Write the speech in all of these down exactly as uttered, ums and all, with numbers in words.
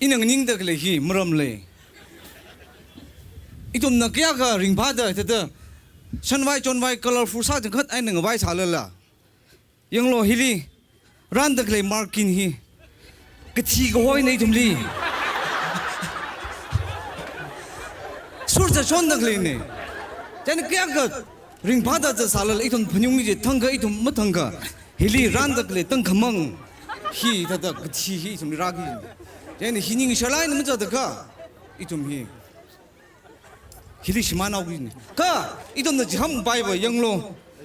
Ina nganingda khalei hi maram lei. Ithumna kayākha ringphāda, thāda, shanvai chonvai colorful sā changkhat eina ngavai sālala, yanglu hili rānda khalei marking hi kathi kahoina ithumli. Sur cha chonda khaleina. Chieina kayākha ringphāda cha sālala ithum phaningung chi thangkha ithum mathangkha, hili rānda khalei tangkhamang hi thāda kathi hi ithumli rāki. Chieina hi ning shalai na macha da kha, ithum hi hili shimānhaokina. Kha ithumna chihānpaiva yanglu,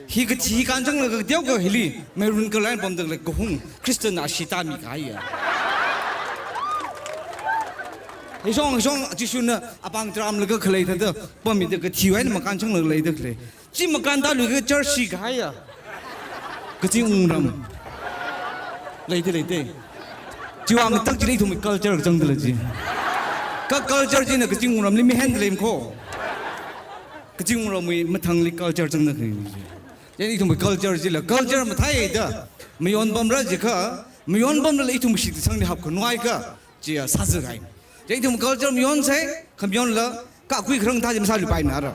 hi kathi hi kānchanglaga teokha hili maroon color eina pamda khalei kahung Christian ashee tāmi kahaiya. Hishong hishong Jishuna apāng tramlaga khalei thāda pamida kathi eina makānchanglaga leida khalei. Chi makānda luiga church shi kahaiya. Kazing wungram. Leida leida. Chiwui ngatak chili ithumwui culture zangda lei chi. Kha culture china kazing wungramli mihen lei makho. Kazing wungramwui mathangli culture zangda khalei chi. Chieina ithumwui culture chila culture mathāida. Mayon pamra jikha, mayon pamlala ithum shitkasangli hapkhanuiakha, chiya sāzakahai. Chieina ithum culture mayonsai, khamayonla kakhui kharang thā chi masāluipaimana ra.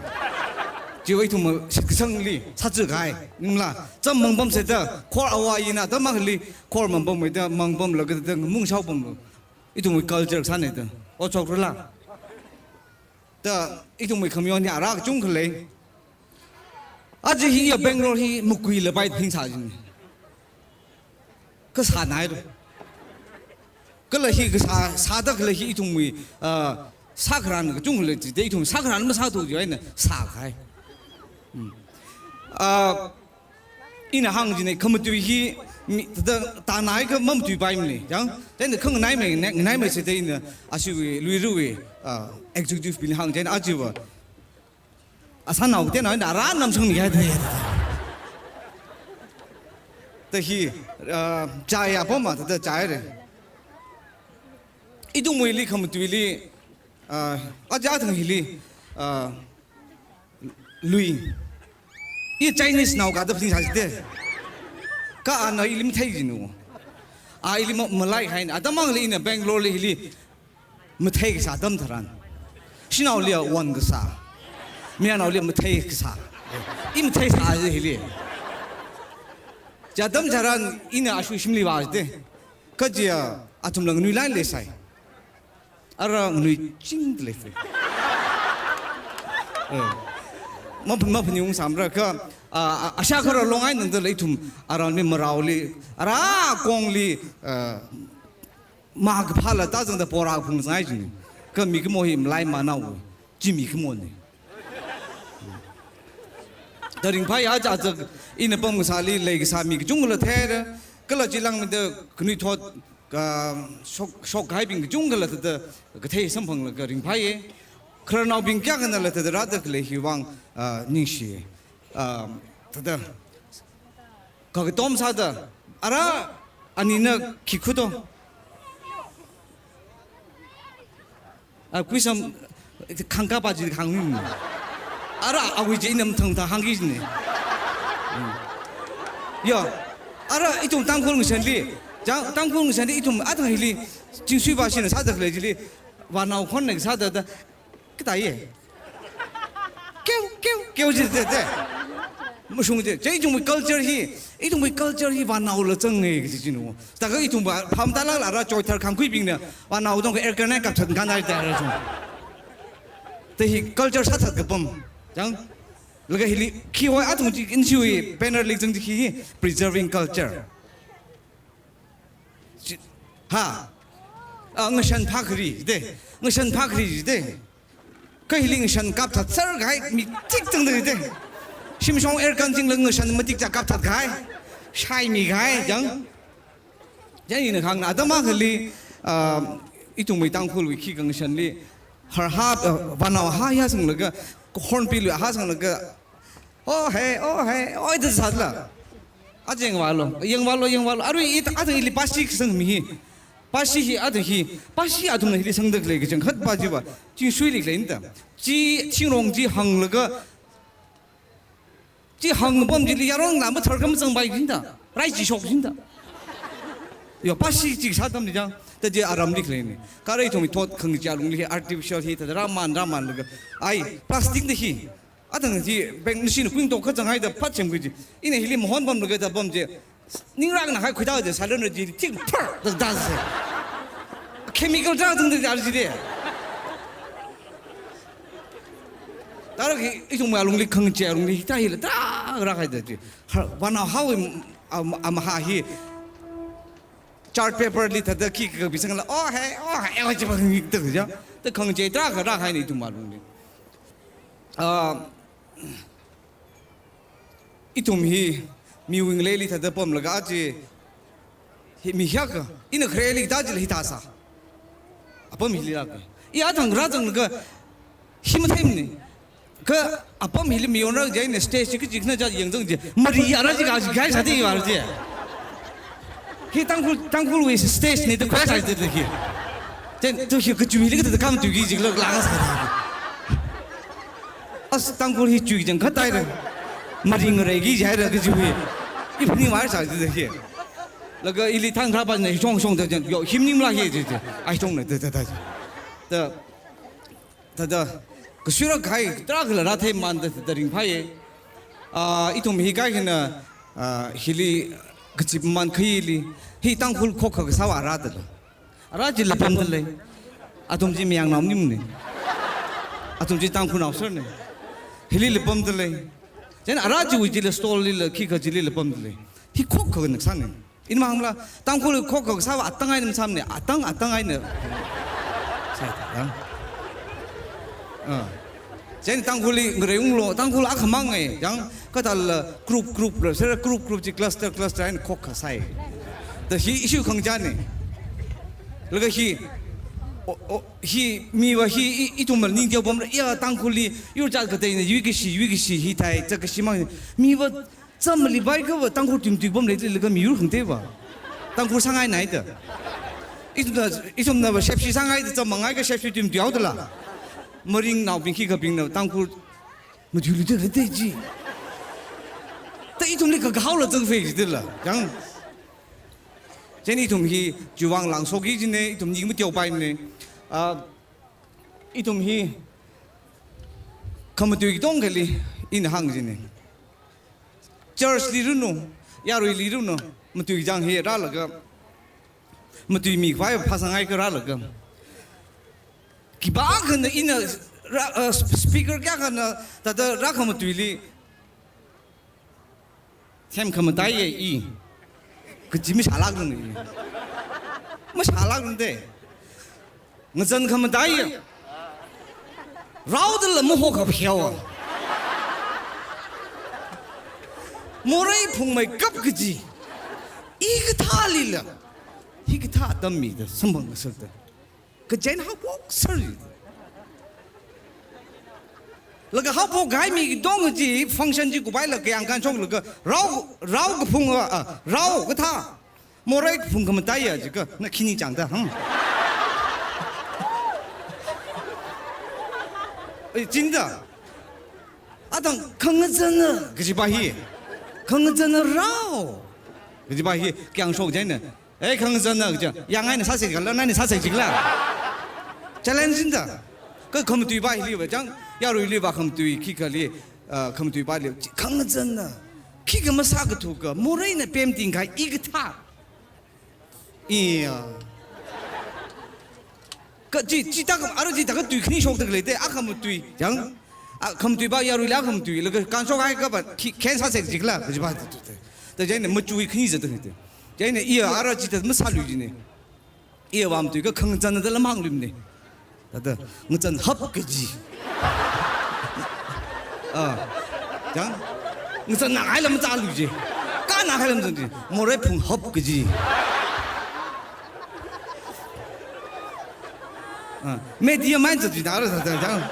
Chiwui ithum shitkasangli sāzakahai. Ningla, cham mang pamsai da, khor awa ina da mangli, khor mang pammeida, mang pamlaga da, mung shao pamlu. Ithumwui culture sānei da. O chok rula. Da, ithumwui khamayon hi ara kachungkha lei. Aja hi ya Bangalore hi mukuila bai phing sā jin. Kasā nai ro. Kala hi kasā, sāda kala hi ithumwui, ah, sākharan kachungkha lei chi, da ithum sākharan masāthu chi eina sākahai. Hmm. Ah, ina hāng jina khamatui hi, mi, da, da, tānai kha mamatuipaimana, chang? Chieina khanganaimei, ne, nganaimei sāda ina, ashiwui, luiruwui, ah, executive bingli hāng chieina ajiva. Asānao tena ina ara namsang ni ya de. Da hi, ah, chaya poma, da, da chaya re. Ithumwuili khamatuili, ah, aja thang hili, ah, lui. I Chinese nao kathā phing sā jite. Kha ana ili mathei jinu. A ili ma-, malaihaina. Atam mangli ina Bangalore li hili mathei kasā atam tharan. Shanaoliya wan kasā. Mayarnaoliya mathei kasā. I mathei sā ji hili. Chi atam tharan ina ashu shimli vājite. Kajiya athumla nganuilāk leisai. Ara nganuiching lei. Eh. Map-, maphaningung sāmara kha, ah, ah, ashā kharā longai nanda lei ithum, ara mi maraoli, ara kongli, ah, makaphāla tāzangda pora khung zangai jin. Kha mikumo hi malai manao, chi mikumona. Da ringphāya aja aja ina pam kasāli lei kasā mi kachungkhala theira, kala chi langmeida khanuithot, ah, shok, shokkahaibing kachungkhala thāda kathei samphanglaga ringphāya. Khararnaobing kayākhanala thāda rāda khalei hiwui vang, ah, ningshi. Ah, thāda kakatom sāda, ara, anina khi khuto. Ah, kuisam, khangkapa chi khangmi. Ara, awui chi ina mathang thang hāngki jina. Hmm. Yo, ara, ithum Tangkhul ngashanli, chang, Tangkhul ngashanli ithum athang hili, Chingsuiva shina sāda khalei chili, vānao khon na sāda da, kathāya. Keu, keu, keu jite te. Mashung jite. Chi ithumwui culture hi, ithumwui culture hi vānaola zangngai kaji jinu. Thākha ithumva phamtalala ara choithar khangkhuibingna, vānao dong ka air condition kapchat nganai ta ara chung. Te hi culture sāthat kapam. Chang, laga hili, khi hoi athang chi ina chiwui banner li zang chi khi hi, preserving culture. Chi, ha. Ah, ngashan phākhari jite. Ngashan phākhari jite. Kha hili ngashan kapthat sar kahai mi tik tang dang jite. Shimshong air condition la ngashan matik cha kapthat kahai. Shaimi kahai, chang. Chang ina khangna atam akhali, ah, ithumwui Tangkhulwui khikha ngashanli. Har ha, ah, vānao ha ya sanglaga, hornbill ha sanglaga, oh hey, oh hey, oh, ita sāla. Aja yangvālu, yangvālu, yangvālu. Arui ita, athang ili pasi kasang mi hi. Pasi hi, athang hi, pasi athumna hili sangda khalei kachangkhat pa chiva. Chingsuili khalei nda. Chi thingrong chi hānglaga, chi hāngpam chili yarong la mathar khamazangpai jinda. Rai chi shok jinda. Yo, pasi chi sā atamli chang. Thāda chi aramli khaleina. Kha arui ithumwui thot khangachei alungli hi artificial hi thāda rāman rāmanlaga, ai, plastic da hi. Athang chi bank machine kuing tok kazang haida phat semkhui chi. Ina hili mahon pamlaga thāda pam chi. Ningrākna hai khuida chi, salon chi, thik phar, da, da, se. Chemical da, da, da, da, chi de. Thāda hi, ithumwui alungli khangachei alungli, hithā hila, thāda rāhaida chi. Har, vānao haowui, am, am, ha hi. Chart paper li thāda khi kapisangla, oh, hey, oh, hey, oh, chi bang, da, da, da, khangachei thāda rāhaina ithumwui alungli. Ah, ithum hi miwui ngaleili thāda pamlaga chi, hi mi hiyākha, ina khareli thāda chila hithā sā. Apam hili lāka. I athang rāzanglaga, hi matheimana. Kha apam hili mi yonra jaina stage chi kachi khana ja yangzang chi. Mari ara chi ka chi kai sāda yar chi. Hi Tangkhul, Tangkhulwui stage na da khuisai da hi. Chieina tu hi kachiwui li kathāda khamatui ki jikla lāngsā da. As Tangkhul hi chiwui jang khatai ra. Mari ngareiki jaira kachiwui. Ipni mai sā da hi. Laga ili thang thapa na shong shong da jan. Yo, hi maningla hi chi chi. Ai shong na da da da. Da, da da. Kasuira khai, thāda khala rātheiman da, da ringphai. Ah, ithum hi kaikhana, ah, hili kachipman khaili. Hi Tangkhul khokkha kasāva rāda la. Ara chila pamda lei. Athum chi Mayangnao maningmana. Athum chi Tangkhulnao sārna. Hilila pamda lei. Chieina ara chiwui chila stall lila, khikha chilila pamda lei. Hi khokkha na sāna. Ina mahāngla, Tangkhul khokkha kasāva atang eina masāmana, atang, atang eina. Sai ta, ya. Ah. Chieina Tangkhulli ngareiunglu, Tangkhul akhamang e, yang kathāla group, group la, sera group, group chi cluster, cluster eina khokkha sai. Da hi issue khangachei na. Laga hi, o, o, hi, miva hi, i, ithumla ning teopamra, ya Tangkhulli, yur jat kateina, yuikashi, yuikashi, hithai, chākashi mang, miva, Chamli bai kava Tangkhul tuimtui pamlei tui laga miyur khangtei va. Tangkhul sāngai nai da. Ithumna, ithumna va shepshi sāngai da chammangai ka shepshi tuimtui haoda la. Maringnaobing khikhabingna Tangkhul matuilu da lei da chi. Da ithumli ka gahaola zangfei chi da la. Yang. Chieina ithum hi chiwui vang lāngshoki jina, ithum ning mateopaina. Ah, ithum hi khamatui katongkhali ina hāng jina. Church li ranu, yaruili ranu, matui jang hi rālaga, matuimi khavai phāsāngai ka rālaga. Khipākhana ina rā, uh, sp-, speaker kayākhana, thāda rākhamatuili, semkhamataiya i. Kaji mashālākranu i. Mashālākranu da. Ngazan khamataiya. Raodala maho kapheowa. Morei phungmeikap kaji. Hikathālila. Hikathā atam mida samphang ngasakta. Kajen haophok sāri. Laga haophok kahai mi katong chi function chi kuphaila kayāng kānshoklaga rao, rao kaphung, ah, ah, rao kathā. Morei kaphung khamataiya jiakha, na khini chāngda, hmm? Eh, chida. Athang khangazana kajipa hi. Khangazana rao kajipa hi kayāngshok jaina. Eh, khangazana kaja. Yangngaina sāsa jikhala, naina sāsa jikhala. Challenge chida. Ka khamatuipa hiliva jang, yaruiliva khamatui, khikhali, ah, khamatuipali. Khangazana. Khikha masākathuka, moreina pemting kahai hikathā. Iya. Ka chi, chithākha, ara chithākha tui khani shokda khalei da, akhamatui, yang, akhamatuipa yaruila akhamatui, laga kānshok haikapa, khi, khen sāsa jikhala, kajipa, da jaina, machui khani zatda khalei da. Jaina, iya, ara chithā masālui jina. Iya vamtui ka khangazana da lamhāngluimana. Thāda, ngazan hap kaji. Ah, jang? Ngazan na hai lam zalui ji. Ka na hai lam zan ji. Morei phung hap kaji. Ah, media mind zat ji da ra thāda, jang?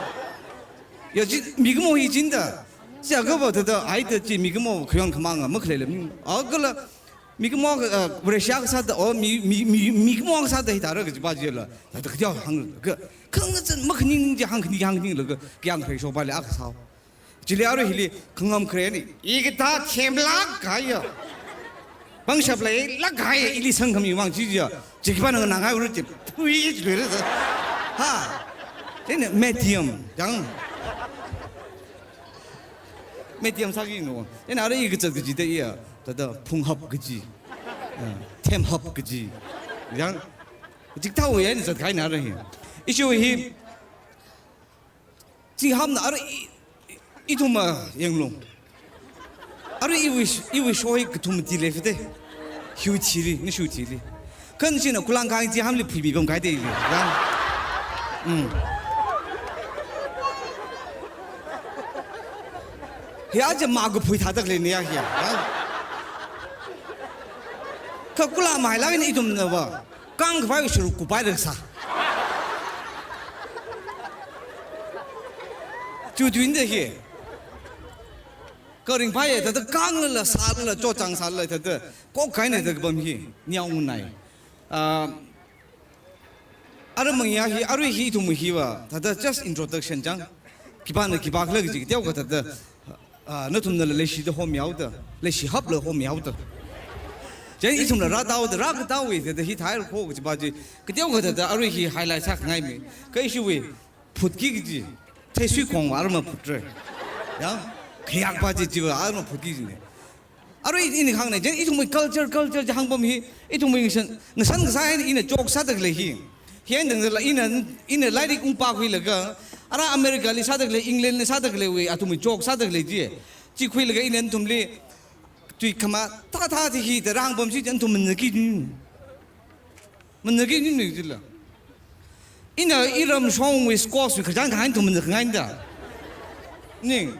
Ya ji, mikumo hi chida. Siya kapa thāda, ai da ji mikumo khayang khamanga, makhalei lam. Akhala, mikumo, uh, Russia kasāda, oh, mi, mi, mi, mikumo kasāda hithāra kajipa jila. Thāda kaja hāng, ka, khangazan makhaning ji hāng khani hāng khani laga, kayāng kharei shopali akha sāo. Chili ara hili, khangam kharei ni, hikathā themlāk kahaiya. Pangshap leilāk kahai ili sangkhami vang chi jiya. Chi khipāna nganāngai ura chi. Phui chi lere sa. Ha. Chieina medium. Yang. Medium sāki no. Chieina ara i kazat kaji da iya. Thāda phunghap kaji. Ya. Themhap kaji. Yang. Chikathā wui eina zat kahaina ara hi. Issue hi. Chi hāngna ara i, i, ithum ma yanglu. Ara iwui, iwui show hi kathum mati lei fite. Hiwui thili, nashui thili. Kha china kulang kahai chi hāngli phuimi pamkahai de ili. Ya. Mm. Hiya chi ma kaphui thāda khalei ni ya hiya. Ya. Kha kula mahailāk eina ithumna va. Kang kapai shuru kupai rek sa. Chu tuin da hi. Karing pai thāda kang lala sālala chochang sālala thāda. Kok kahaina da kapam hi. Niao ngunai. Ah, ara mangya hi, arui hi ithum hi va. Thāda just introduction chang. Khipāna khipā khala kaji, teokha thāda. Ah, nathumnala leishida homyaoda, leishi hapla homyaoda. Chieina ithumla rātaoda, rākataowui, thāda hi thai kho kaji pa chi, kateokha thāda, arui hi highlight sākhangai mi. Kha ishiwui, phutki kaji, theisui khong va ara maphutre. Ya, khayak pa chi chi va ara maphutki kajine. Arui ini hāngna, chieina ithumwui culture, culture chi hāngpam hi, ithumwui ngashan, ngashan kasā eina ina joke sāda khalei hi. Hi eina tangdala ina, ina lairik ungpākhuilaga, ara America li sāda khalei, England li sāda khaleiwui, athumwui joke sāda khalei chi. Chi khuilaga ina nathumli, tui khama, thāthā chi hi da rāhāngpam chi nathum manaki. Manaki ni ni jila. Ina iram shongwui squash wui khararchan kahai nathum manakngai da. Ning.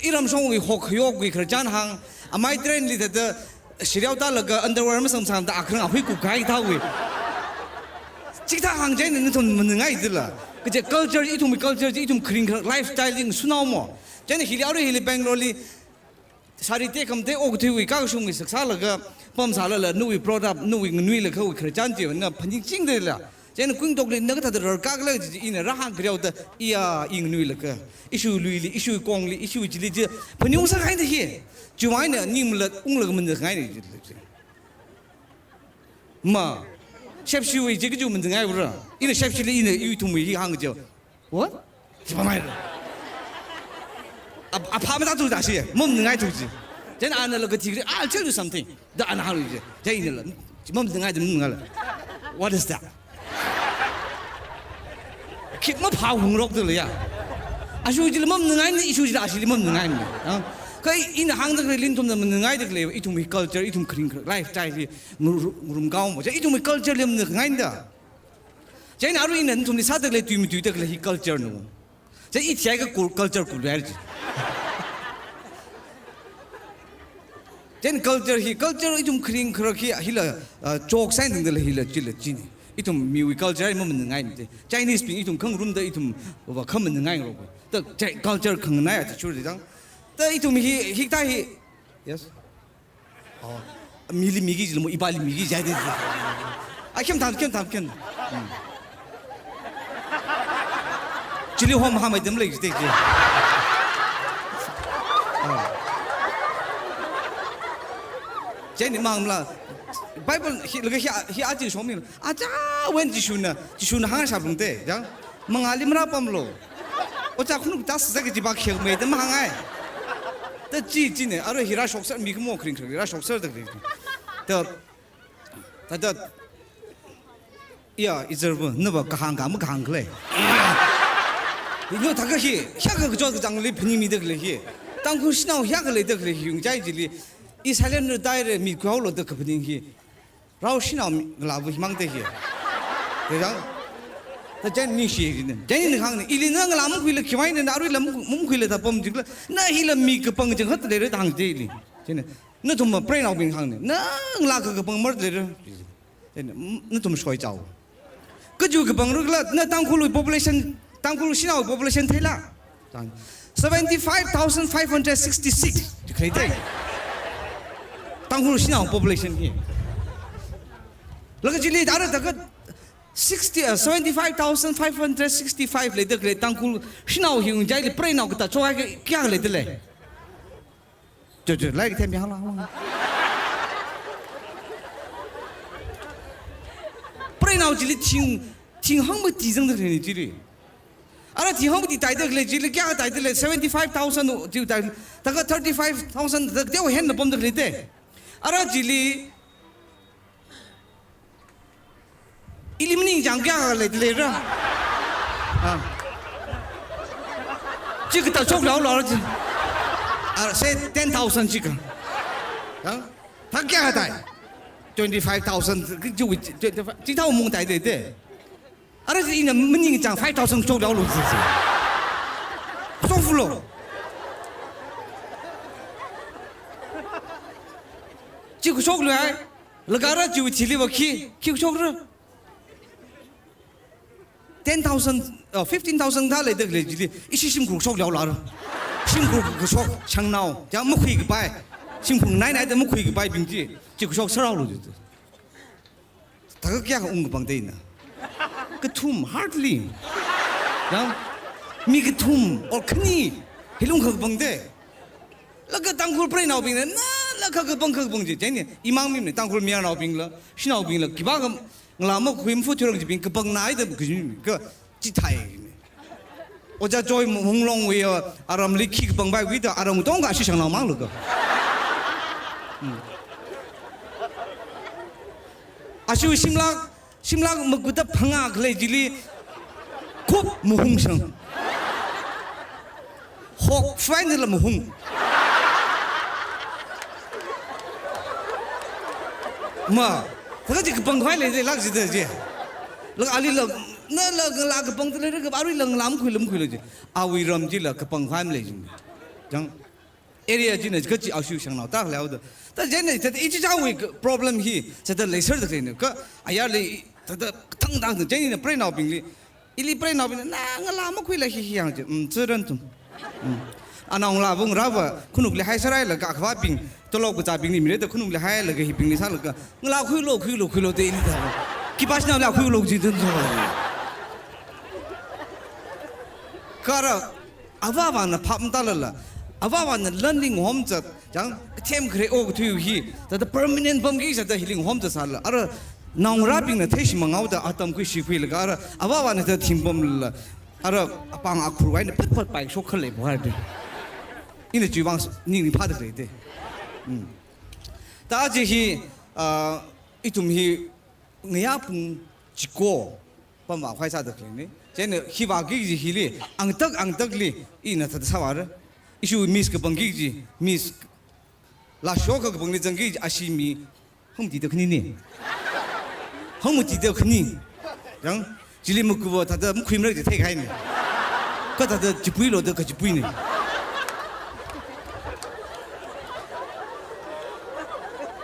Iram shongwui hok yokwui khararchan hāng, amai train li thāda, shiriao tālaga underwear masamsam da akhrang ahui kup kahai thāwui. Chikathā hāng chieina nathum manangai jila. Kaje culture, ithumwui culture chi, ithum kharing kharak lifestyle chi ngasunao mo. Chieina hili arui hili Bangalore li, sari tekam te okathuiwui kakashungwui sak sālaga, pam sālala, nawui product, nawui nganuilakha wui khararchan chi, na phaning chingdala. Chieina kuingtokli na kathāda rarkakla chi ina rāhāng khareo da, iya, i nganuilakha. Ishiwui luili, ishiwui kongli, ishiwui chili chi, phaning ungsā kahaina hi. Chiwui eina ning malat unglaga manakngaina chi. Ma. Shepshiwui chi kaji manakngai ura. Ina shepshili ina ithumwui hi hāng chi. What? Chi pamai. Ap-, apha matāthu da shi, mamanangaithu chi. Then anala kathikri, "I'll tell you something." Da ana hānglu chi. Then inala, chi mamanangai da mamanangaila. What is that? Khi maphāhungrok da leiya. Ashu chili mamanangaina, ishu chili ashili mamanangaina. Ha? Kha ina hāngda khalei nathumna manangaida khalei, ithumwui culture, ithum kharing kharak lifestyle hi ngur-, ngurumkao mo. Chieina ithumwui culture li manakngaina da. Chieina arui ina nathumli sāda khalei tui matuida khalei hi culture no. Chieina i thiakha kul-, culture kulver chi. Chieina culture hi, culture ithum kharing kharak hi, hila, ah, joke sāhaida khalei hila chila chine. Ithum miwui culture hi mamanangaimate. Chinese bing ithum khangarumda ithum va khamanangairok. Ta chi culture khanganai ati chur dang. Ta ithum hi, hikathā hi. Yes. Oh, mili miki jilmo, ipāli miki jai de. Ah, khem tham, khem tham, khem. Hmm. Chili hom ham item lei jite ji. Ah. Chieina mangla. Bible hi, laga hi, hi achi shomi. Acha wen Jishuna, Jishuna hāngshap lungte, jang. Mangāli marāpamlo. Ocha khunuk ta sāsā kaji pa khek mei da mahāngai. Ta chi, chine, arui hi rāshokser mi kamo kharing kharing, rāshokser da kharing. Ta, ta, ta, iya, izar bu, naba kahāng ka, makahāng khalei. Ino thākha hi, hiyākha kachot kachāngli phaningmida khalei hi. Tangkhul shanao hiyākha leida khalei hi, yung chai chili. I silent retire mi kuaolo da kaphaning hi. Rao shanao mi, ngalāva himang te hi. Te jang. Ta chieina ningshi hi ne. Chieina hāngna. Ili na ngalā makhuila khiwui eina na aruila mak-, makhuila da pam jikla. Na hila mi kapang jang hat leira da hāngte ili. Chieina. Nathumva preinaobing hāngna. Na ngalā ka kapang mar leira. Chieina. Nathum shoichao. Kaji kapang rukla, na Tangkhulwui population, Tangkhul shanao population theila. Seventy-five thousand five hundred sixty-six. Khalei te. Tangkhul shanao population hi. Laga chili dara daga sixty, uh, seventy-five thousand five hundred sixty-five leida khalei Tangkhul shanao hi ung jaili preinao kathā choi kayākha leida lei. Cho, cho, lairik themmi hānglu, hānglu. Nao chili thing, thing hangmati zangda khalei chili. Ara thing hangmati taida khalei chili kayākha taida lei, seventy-five thousand chi tai, thākha thirty-five thousand, thākha teowa henna pamda khalei te. Ara chili ili maningchāng kayākha leida leira? Ah. Chi katā shoklu haolu chi. Ah, say ten thousand chikha. Ah? Thākha kayākha tai? Twenty-five thousand, chi, twenty-five, chithāda mung taida te. Ara chi ina maningchāng five thousand shoklu haolu chi. Shokfulu. Chi kashoklu hai. Laga ara chiwui thili va khi, khi kashokra? Ten thousand, uh, fifteen thousand thā leida khalei chili, ishi shimkhur kashoklu haolu ara. Shimkhur kashok, shangnao, ya makhuikapai. Shimkhur nainaida makhuikapaibing chi, chi kashok sāra haolu chi. Thākha kayākha ungkapang te ina? Kathum, hardly. Ya, mi kathum or khani hili ungkapang te. Laga Tangkhul preinaobingna, na, laga kapang kapang chi. Chieina, imang mimna, Tangkhul mayarnaobingla, shanaobingla, khipākha ngalā makhui mafu thuirang chibing kapang naida kajimi, kha chithāi. Ojā Joy Hunglongwui, uh, aramli khi kapangpai wui da aram katonga ashi shangnao manglu kha. Hmm. Ashi shimlak, shimlak makuta phangā khalei chili khup mahung shang. Hok final mahung. Ma, thākha chi kapangkhavai leilak jida chi. Lak ali lak, nala ngalā kapangda leira kha, arui lak ngalā makhuila makhuilu chi. Awui ram chila kapangkhavai malei chi. Chang, area china kachi ashi shangnao tākhalei haoda. Ta chieina, ta ichichāwui problem hi, chithāda leiserda khaleina. Kha ayarli, thāda thangthang chieina preinaobingli. Ili preinaobingna, na ngalā makhuila hi hi yang chi. Mm, tsuran tum. Mm. Anao ngalāva ngarāva, khanukli haisārai laga akhavabing, tolop kazābingli mira da khanukli hailaga hibingli sālaga, ngalā khuilu, khuilu, khuilu da ili thā. Khipā shanaoli khuilu chi tun so. Kha ara, avāvana phap matālala, avāvana lan ling hom zat, chang, kathem khare o kathui hi, thāda permanent pamki zat da hi ling hom zat sāla. Ara, naongarābingna theishimang haoda atam khuishi khuilaga ara, avāvana thāda thim pamla. Ara, apāng akhurwui eina phat phat pai shok khalei buhar de. Ina chiwui vang s-, ningli phāda khalei te. Hmm. Ta aja hi, ah, ithum hi ngayā pung chiko pamvākhavai sāda khaleina. Chieina hi vāki kaji hili, angtak angtakli, ina thāda sāvāra. Ishi miss kapangki kaji, miss lashok kapangli zangki kaji, ashi mi hangmatida khanina. Hangmatida khani. Yang, chili makuva thāda makhuimara kaji theikahaina. Kha thāda chipuilu da kachipuina.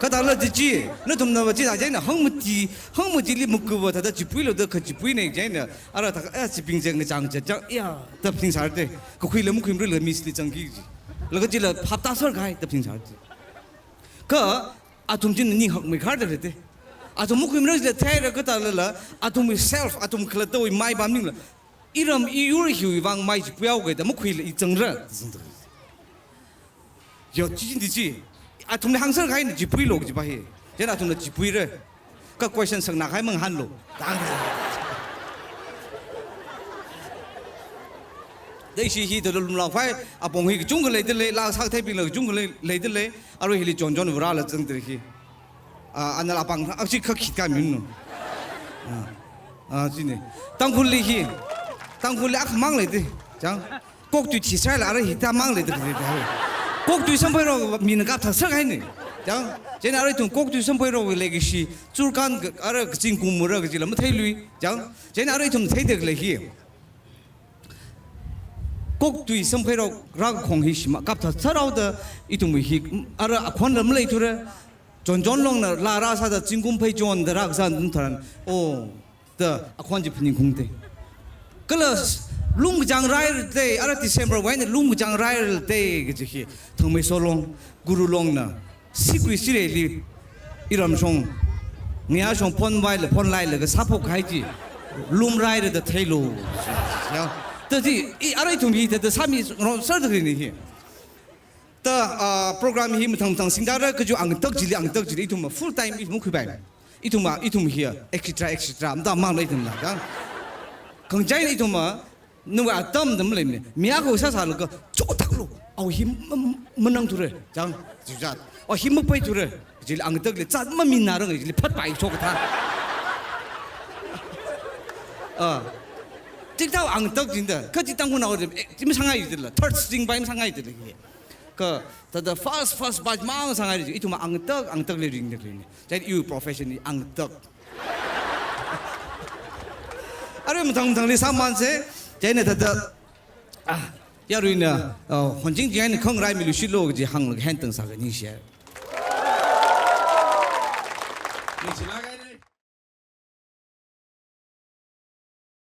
Kha thāla chi chi, nathumna va chithā chieina, hangmati, hangmatili makuva thāda chipuilu da kachipuina chieina, ara thākha, eh, chibing chi ngachang chachang, ya, da phaning sāra te, kakhuila makhuimarala missli zangki kaji. Laga chila phap tāser kahai, da phaning sāra te. Kha, athum china ning hakmei kharda khalei te. Athum makhuimara chila theira kha thālala, athumwui self, athum khalattawui mai pam maningla, iram iyur hiwui vang mai chipui haoga da makhuila i zangra. Yo, chi chi di chi. Athumli hāngser kahaina chipuilu kajipa hi. Chieina athumna chipuira. Kha question sāngnā kahai manghanlu. Tang. Da ishi hi thāda lumlāk phai, apong hi kachungkha leida lei, laa sākatheibingla kachungkha lei, leida lei, arui hili chonchon Varela zangda hi. Ah, anala apāng, achi kha khit ka minu. Ah, ah, chini. Tangkhulli hi, Tangkhulli akhamang leida, chang. Koktui thisāla ara hithāmang leida khalei da. Koktui samphairao mina kaptha sākahaina. Chang, chieina ara ithum koktui samphairao leikashi, Churachandpur ara kazing kumura kajila matheilui. Chang, chieina ara ithum theida khalei hi. Koktui samphairao rākakhong hi shima kaptha sāra haoda ithumwui hi ara akhonla maleithura. Chonchon Longna laa rāsāda zingkum phei chonda rākazā tharan. Oh, da akhon chi phaningungda. Kala lung kachāng raira da, ara December wui eina lung kachāng raira da kaji hi, Thangmeiso Long, Guru Longna, sikui sireili, iram shong, ngayā shong phone vaila, phone lailaga sāphok kahai chi, lum raira da theilu. Ya, da chi, i, ara ithum hi, da, da sāmi ngarumserda khaleina hi. Da, ah, program hi mathang mathang singda ra, kaji angtak chili, angtak chili, ithum full time ithum khuipai. Ithumva, ithum hiya, et cetera, et cetera. Mda mang lei ithumla, kang. Kang chieina ithumva, nawui atam tam lei mi. Mi akha sāsālaga, chotaklu. Awo hi ma-, ma-, manangthura, chang, chizat. Awo hi mapaithura. Chili angtakli, zat maminarang, chili phatpai shok tha. Ah. Tik thao angtak jida. Kha chi Tangkhulnao, eh, chi masāngai jida la. Third string pai masāngai jida la. Kha, thāda first, first batch mang sāngai jida. Ithumva angtak, angtakli ringda ringda. Chieina iwui profession hi angtak. Arui mathang mathangli sāmansa, chieina thāda, ah, yaruina, ah, honching chieina khangarai miluishitlu kaji hānglaga hāngtang sāga ningshi.